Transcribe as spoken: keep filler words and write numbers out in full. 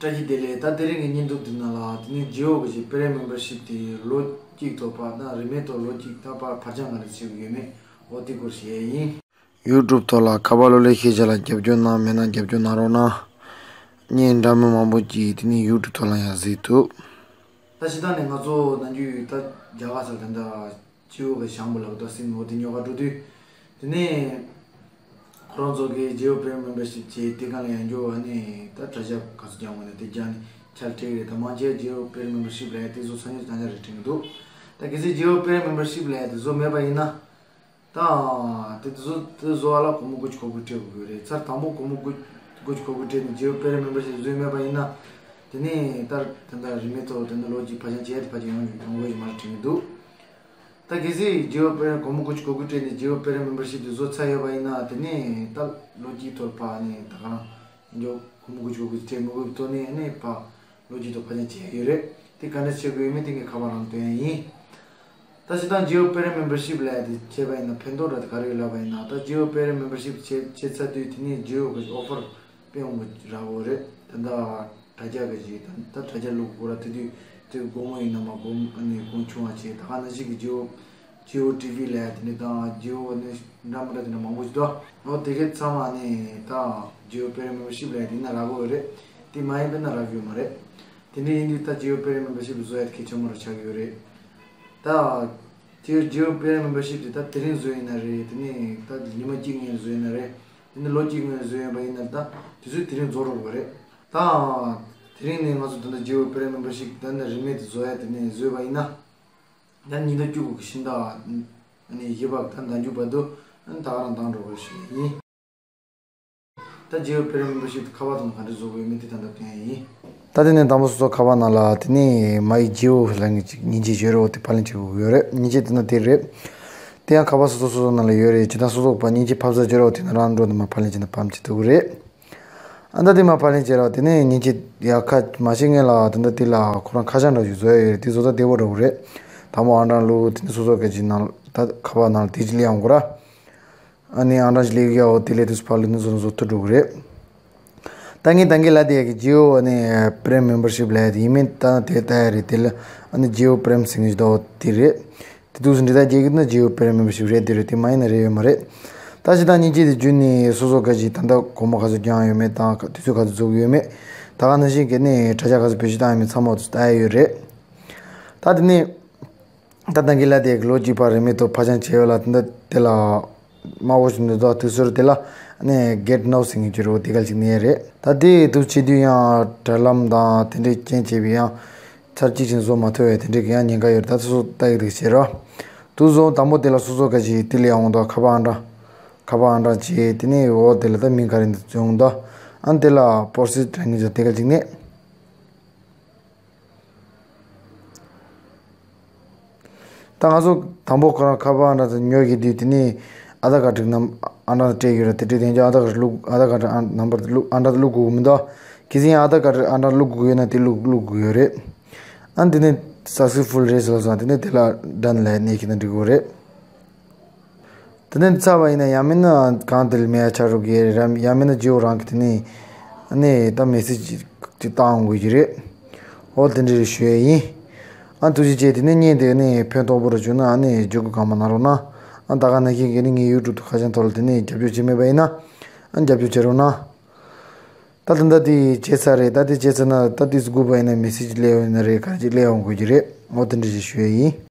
བཀྲ་ཤིས་བདེ་ལེགས། ད་དེ་རིང་གི་བརྙན་ཐུང་འདི་ནང་ལ་དེ་ནས་ཇི་ཨོ་གི་ཅིག་པེ་རེན་མེམ་བར་ཤིབ་དེ་ལོ་གཅིག་ཐོག་ཕར་དང་རིན་མེད་ཐོག་ལོ་གཅིག་ད་ཕར་འཕར་འགྱངས་ག་འདྲ་བྱེད་དགོས་ཡོད་མེད་འོ་དེ་སྐོར་བཤད་ཡ་ཡིན། ཡུ་ཊུབ་ཐོག་ལ་ཁ་པར་གློག་ཀླད་ཤེས་བྱ་ལ་རྒྱབ་སྐྱོར་གནང་མེད་ན་རྒྱབ་སྐྱོར་གནང་རོགས་གནང་། བརྙན་འདྲ་མིན་མང་པོ་ཅིག་དེ་ནས་ཡུ་ཊུབ་ཐོག་ལ་ཡང་གཟིགས་ཐུབ། ད་སྤྱིར་བཏང་ནས་ང་ཚོ་ནམ་རྒྱུན་ད་རྒྱ་གར་ས་དེ་འདྲ་ཇི་ཨོ་གི་ཞང་པོ་ལབ་ད་སིམ་འོ་དེ་ཉོ་ག་འགྲོ་དུས། དེ་ནས་ཁོ་རང་ཚོ་གི་ཇི་ཨོ་པེ་རེན་མེམ་བར་ཤིབ་བྱས་དེ་གང་ལ་ཡང་འགྱོ་བ་ནས་ད་དྲ་རྒྱ་ག་ཚོད་རྒྱག་དགོས་ན་དེ་རྒྱག་ནས་ཆ་ལ་སྤྲད་གི་རེད། ད་མང་ཆེ་ཇི་ཨོ་པེ་རེན་མེམ་བར་ཤིབ་ལབ་ཡ་དེ་ཚོ་ས་ཉོ་རྐྱང་རྐྱང་རེད་དྲན་གི་འདུག་ད་གལ་སྲིད་ཇི་ཨོ་པེ་རེན་མེམ་བར་ཤིབ་ལབ་ཡ་དེ་བཟོ་མེད་པ་ཡིན་ན། ད་དེ་དེ་ཚོ་དེ་བཟོ་བ་ལ་སྒོར་མོ་དགུ་བཅུ་གོ་དགུ་སྤྲད་དགོས་ཀྱི་རེད། ཚར་དང་པོ་སྒོར་མོ་དགུ་དགུ་བཅུ་གོ་དགུ་སྤྲད་ནས་ཇི་ཨོ་པེ་རེན་མེམ་བར་ཤིབ་བཟོས་མེད་པ་ཡིན་ན། དེ་ནས་ད་དེ་འདྲ་རིན་མེད་ཐོག་དེ་འདྲ་ལོ་གཅིག་ཕར་འགྱངས་བྱས་ཏེ་ཕར་ཅིག་ཡོང་ཡོང་གི་ཡོད་མ་རེད་དྲན་གྱི་འདུག་ད་གལ་སྲིད་ཇི་ཨོ་པེ་རེན་སྒོར་མོ་དགུ་བཅུ་གོ་དགུ་སྤྲད་ནས་ཇི་ཨོ་པེ་རེན་མེམ་བར་ཤིབ་དེ་བཟོ་ཚར་ཡོད་པ་ཡིན་ན། དེ་ནས་ད་ལོ་གཅིག་ཐོག་ཕར་ནས་ད་ག་རང་ཡིན་ཆོག་སྒོར་མོ་དགུ་བཅུ་གོ་དགུ་སྤྲད་མི་དགོས་པའི་ཐོག་ནས་ཨ་ནི་ཕར་ལོ་གཅིག་ཐོག་ཕར་འགྱངས་བྱས་ཡོད་རེད། དེ་ག་འདྲ་བྱེད་དགོས་ཡོད་མེད་དེ་ངས་ཁ་པར་རང་སྟོན་ཡ་ཡིན། ད་སྤྱིར་བཏང་ཇི་ཨོ་པེ་རེན་མེམ་བར་ཤིབ་ལབ་ཡ་དེ་བྱས་པ་ཡིན་ན་ཕན་ཐོགས་འདྲ་དེ་ག་རེ་ཡོད་ལབ་པ་ཡིན་ན། ད་ཇི་ཨོ་པེ་རེན་མེམ་བར་ཤིབ་བྱས་བྱས་ཚར་དུས་དེ་ནས་ཇི་ཨོ་གི་ཨོ་ཕར་དཔེ་འོང་གི་རག་གི་རེད། ད་ད་དྲ་རྒྱ་གི་ཅིག་ད་ད་དྲ་རྒྱ་བླུག་དགོས་ར། དེ་དུས་དེ་སྒོར་མོ་ཡིན་ན་མ་སྒོར་མོ་ཨ་ནི་གོང་ཆུང་བ་བྱས། ད་ག་ནང་བཞིན་གི་ཇི་ཨོ་ཇི་ཨོ་ཊི་ཝི་ལབ་ཡ་དེ་ནས་དང་ཇི་ཨོ་ནི་འདྲ་མི་འདྲ་དེ་འདྲ་མང་པོ་ཞིག་འདུག་འོ་དེ་གའི་ཚང་མ་ནི་ད་ཇི་ཨོ་པེ་རེན་མེམ་བར་ཤིབ་ལབ་ཡ་དེ་ཡིན་ན་རག་གི་ཡོད་རེད། དེ་མ་ཡིན་པ་ན་རག་གི་ཡོད་མ་རེད། དེ་འདྲ་ཡིན་དུས་ད་ཇི་ཨོ་པེ་རེན་མེམ་བར་ཤིབ་བཟོ་ཡ་དེ་གལ་ཆེན་པོ་རུ་ཆགས་ཀྱི་ཡོད་རེད། ད་ཇི་ཨོ་ཇི་ཨོ་པེ་རེན་མེམ་བར་ཤིབ་དེ་ད་དེ་རིང་བཟོས་ཡིན་ན་རེད། དེ་ནས་ད་ཉི་མ་གཅིག་སྔོན་བཟོས་ཡིན་ན་རེད། དེ་ནས་ལོ་གཅིག་སྔོན་བཟོས་ཡོད་པ་ཡིན་ན་ད་དུས་ཚོད་དེ་རིང་རྫོགས་འགྲོ་དགོས་རེད། ད་དེ་རིང་ནས་ང་ཚོ་ད་ལྟ་ཇི་ཨོ་པེ་རེན་མེམ་བར་ཤིབ་ད་ནི་རིན་མེད་དེ་བཟོ་ཡ་དེ་ནས་བཟོས་པ་ཡིན་ན། ད་ཉིན་ལྟར་བཅུ་དགུ་གི་ཤིང་རྟ་ནས་བཞི་པ་ད་ཟླ་མཇུག་བར་དུ་ད་ག་རང་བཏང་འགྲོ་དགོས་ཞེས་ཡིན། ད་ཇི་ཨོ་པེ་རེན་མེམ་བར་ཤིབ་ཁ་པར་དང་ག་འདྲ་བཟོ་དགོས་མིན་དེ་ད་ལྟ་སྟོན་ཡ་ཡིན། ད་དེ་ནས་དང་པོ་སོ་སོ་ཁ་པར་ནང་ལ་དེ་ནས་མ་ཡི་ཇི་ཨོ་ལབ་མཁན་ཅིག་མཉེན་ཆས་ཡོད་རེད། འོ་དེ་ཕབ་ལེན་བྱེད་དགོས་ཡོད་རེད། མཉེན་ཆས་དེ་ན་དེ་རེད། དེ་ཡང་ཁ་པར་སོ་སོ་སོ་སོ་ནང་ལ་ཡོད་རེད། ཇི་ལྟར་སོ་སོ་པ་མཉེན་ཆས་ཕབ་ས་ཡོད་རེད། འོ་དེ་ན་རང་འགྲོ་དེ་མར་ཕབ་ལེན་བྱས་ན་ཕབ་བྱེད་ཐུབ་ཀྱི་རེད། ཨ་ད་དེ་མར་ཕབ་ལེན་བྱས་ར། དེ་ནས་མཉེན་ཆས་ཡག་ཁ་མ་ཤེས་མཁན་ལ་དེ་འདྲ་དེ་ལ་ཁོ་རང་ཁ་བྱང་འདྲ་ཞིག་བཟོ་ཡ་ཡོད་རེད། དེ་བཟོ་ས་བདེ་པོ་འདྲ་བོ་རེད། དང་པོ་ཨང་གྲངས་བླུགས། དེ་ནས་སོ་སོ་ག་ཅིག་ནང་ད་ཁ་པར་ནང་ལ་དེ་ཅིག་སླེབས་ཡོང་དགོས་ར། ཨ་ནི་ཨང་གྲངས་ཅིག་སླེབས་ཡོད། འོ་དེ་སླེབས་དུས་སུ་ཕར་ལོག་ནས་བཟོ་ན་བཟོ་ཐུབ་འགྲོ་གི་རེད། ད་ངས་ད་གིན་ལབ་བསྡད་ཡ་གི་ཇི་ཨོ་ཨ་ནི་པི་རེམ་མེམ་བར་ཤིབ་ལབ་ཡ་དེ་ཡིན་མིན་ད་དེ་ལྟ་ཡ་རེད། དེ་ལ་ཨ་ནི་ཇི་ཨོ་པི་རེམ་ཟེར་མཁན་ཞིག་འདུག་འོ་དེ་རེད། དེ་དུས་སུ་འབྲེལ་ཐག་རྒྱག་གི་ན་ཇི་ཨོ་པི་རེམ་མེམ་བར་ཤིབ་རེད། དེ་རེད། དེ་མ་ཡིན་ན་རེད་ཡོད་མ་རེད། ད་ཅི་ད་མཉེན་ཆས་དེ་བརྒྱུད་ནས་སོ་སོ་ག་ཅིག་ད་ལྟ་སྒོར་མོ་ག་ཚོད་བརྒྱངས་ཡོད་མེད་དང་དུས་ཚོད་ག་ཚོད་འཛུགས་ཡོད་མེད། ད་ག་ནང་བཞིན་གྱི་ནི་དྲ་རྒྱ་ག་ཚོད་བེད་སྤྱོད་བཏང་ཡོད་མེད་ཚང་མ་དེ་ཚོ་ལྟ་ཡ་ཡོད་རེད། ད་དེ་ནས། ད་ད་གིན་ལབ་དེ་ལོ་གཅིག་ཕར་རིན་མེད་ཐོག་ཕར་འགྱངས་བྱས་ཡོད་ལ། དེ་འདྲ་དེ་ལ་དམའ་བོ་ཞིག་འདུག་དུས་ཚོད་དེ་ལ་ནས་གེཊ་ནའོ་ཟེར་མཁན་ཅིག་རེད། འོ་དེ་ག་ཅིག་ནས་རེད། ད་དེ་དུས་བྱེད་དུས་ཡང་དྲ་ལམ་དང་དེ་འདྲའི་རྐྱེན་བྱས་པའི་ཡང་ཚར་གཅིག་ཅིག་བཟོ་མ་ཐུབ་པའི་དེ་འདྲའི་གི་ཡང་ཉེན་ཁ་ཡོད་རེད། ད་སོ་སོ་ལྟ་ཡི་དེ་བྱེད་རོགས། དུས་བཟོ་དང་པོ་དེ་ལ་སོ་སོ་ག་ཅིག་དེ་ལ་ཡང་འོང་དུས་ཁ་པར་ཨང་གྲངས་ཁ་པར་ཨང་གྲངས་བྱས། དེ་ནས་འོ་དེ་ལ་ད་མིང་ག་རེ་འདི་བཙོང་དུས་ཨ་ནི་དེ་ལ་པོ་རོ་སེ་སི་དྲན་མཁན་ཅིག་དེ་ག་ཅིག་ནས། ད་ང་ཚོ་དང་པོ་ཁོ་རང་ཁ་པར་ཨང་གྲངས་དེ་ཉོ་གི་དུས་དེ་ནས་ཨ་དྷར་ཀར་ཌི་ནམ་ཨང་གྲངས་སྤྲད་ཡོད་ར། དེ་སྤྲད་དེ་ཨ་དྷར་ཀར་ཌི་བླུག་ཨ་དྷར་ཀར་ཌི་ཨང་ནམ་བར་དེ་བླུག་ཨང་གྲངས་དེ་བླུག་དགོས་ཀྱི་མི་འདུག་གལ་སྲིད་ཡང་ཨ་དྷར་ཀར་ཌི་ཨང་གྲངས་བླུག་དགོས་ཡོད་ན་དེ་བླུག་བླུག་དགོས་ཡོད་རེད། ཨ་དེ་ནས་སག་སེ་སི་ཕུལ་རེད་ཟེར་ལབ་སོང་། དེ་ནས་དེ་ལ་ཌན་ལབ་ནས་ཁྱེད་རང་འགྲིག་གི་རེད། དེ་ནས་ཚར་བ་ཡིན་ན་ཡང་མིན་ན་གང་དེ་ལ་མེད་ཡ་ཆགས་འགྲོ་གི་རེད། ཡང་མིན་ན་ཇི་ཨོ་རང་གི་དེ་ནས་ཨ་ནི་ད་མེ་སེ་ཇི་ཅིག་བཏང་དགོས་ཀྱི་རེད། འོ་དེ་འདྲ་རེད་ཞུ་ཡ་ཡིན། ཨ་ཐུགས་རྗེ་ཆེ། དེ་ནས་བརྙན་དེ་ནི་ཕན་ཐོགས་པོ་རུ་བྱུང་ན་ཨ་ནི་བརྒྱུད་སྐུར་གང་མང་གནང་རོགས་གནང་། ཨ་ད་ག་ནང་བཞིན་གྱི་ནི་ངའི་ཡུ་ཊུབ་དུ་ཁ་བྱང་ཐོག་ལ་དེ་ནས་རྒྱབ་སྐྱོར་བྱེད་མེད་པ་ཡིན་ན་ཨ་རྒྱབ་སྐྱོར་བྱེད་རོགས་གནང་། ད་ད་ལྟ་དེ་བྱས་ཚར་རེད། ད་དེ་བྱས་ཚར་ན་ད་དེ་སྒུག་པ་ཡིན་ན་མེ་སེ་ཇི་སླེབས་ཡོང་ན་རེད། ག་རེ་ཅིག་སླེབས་ཡོང་དགོས་ཀྱི་རེད། འོ་དེ་འདྲ་ཞིག་ཞུ་ཡ་ཡིན།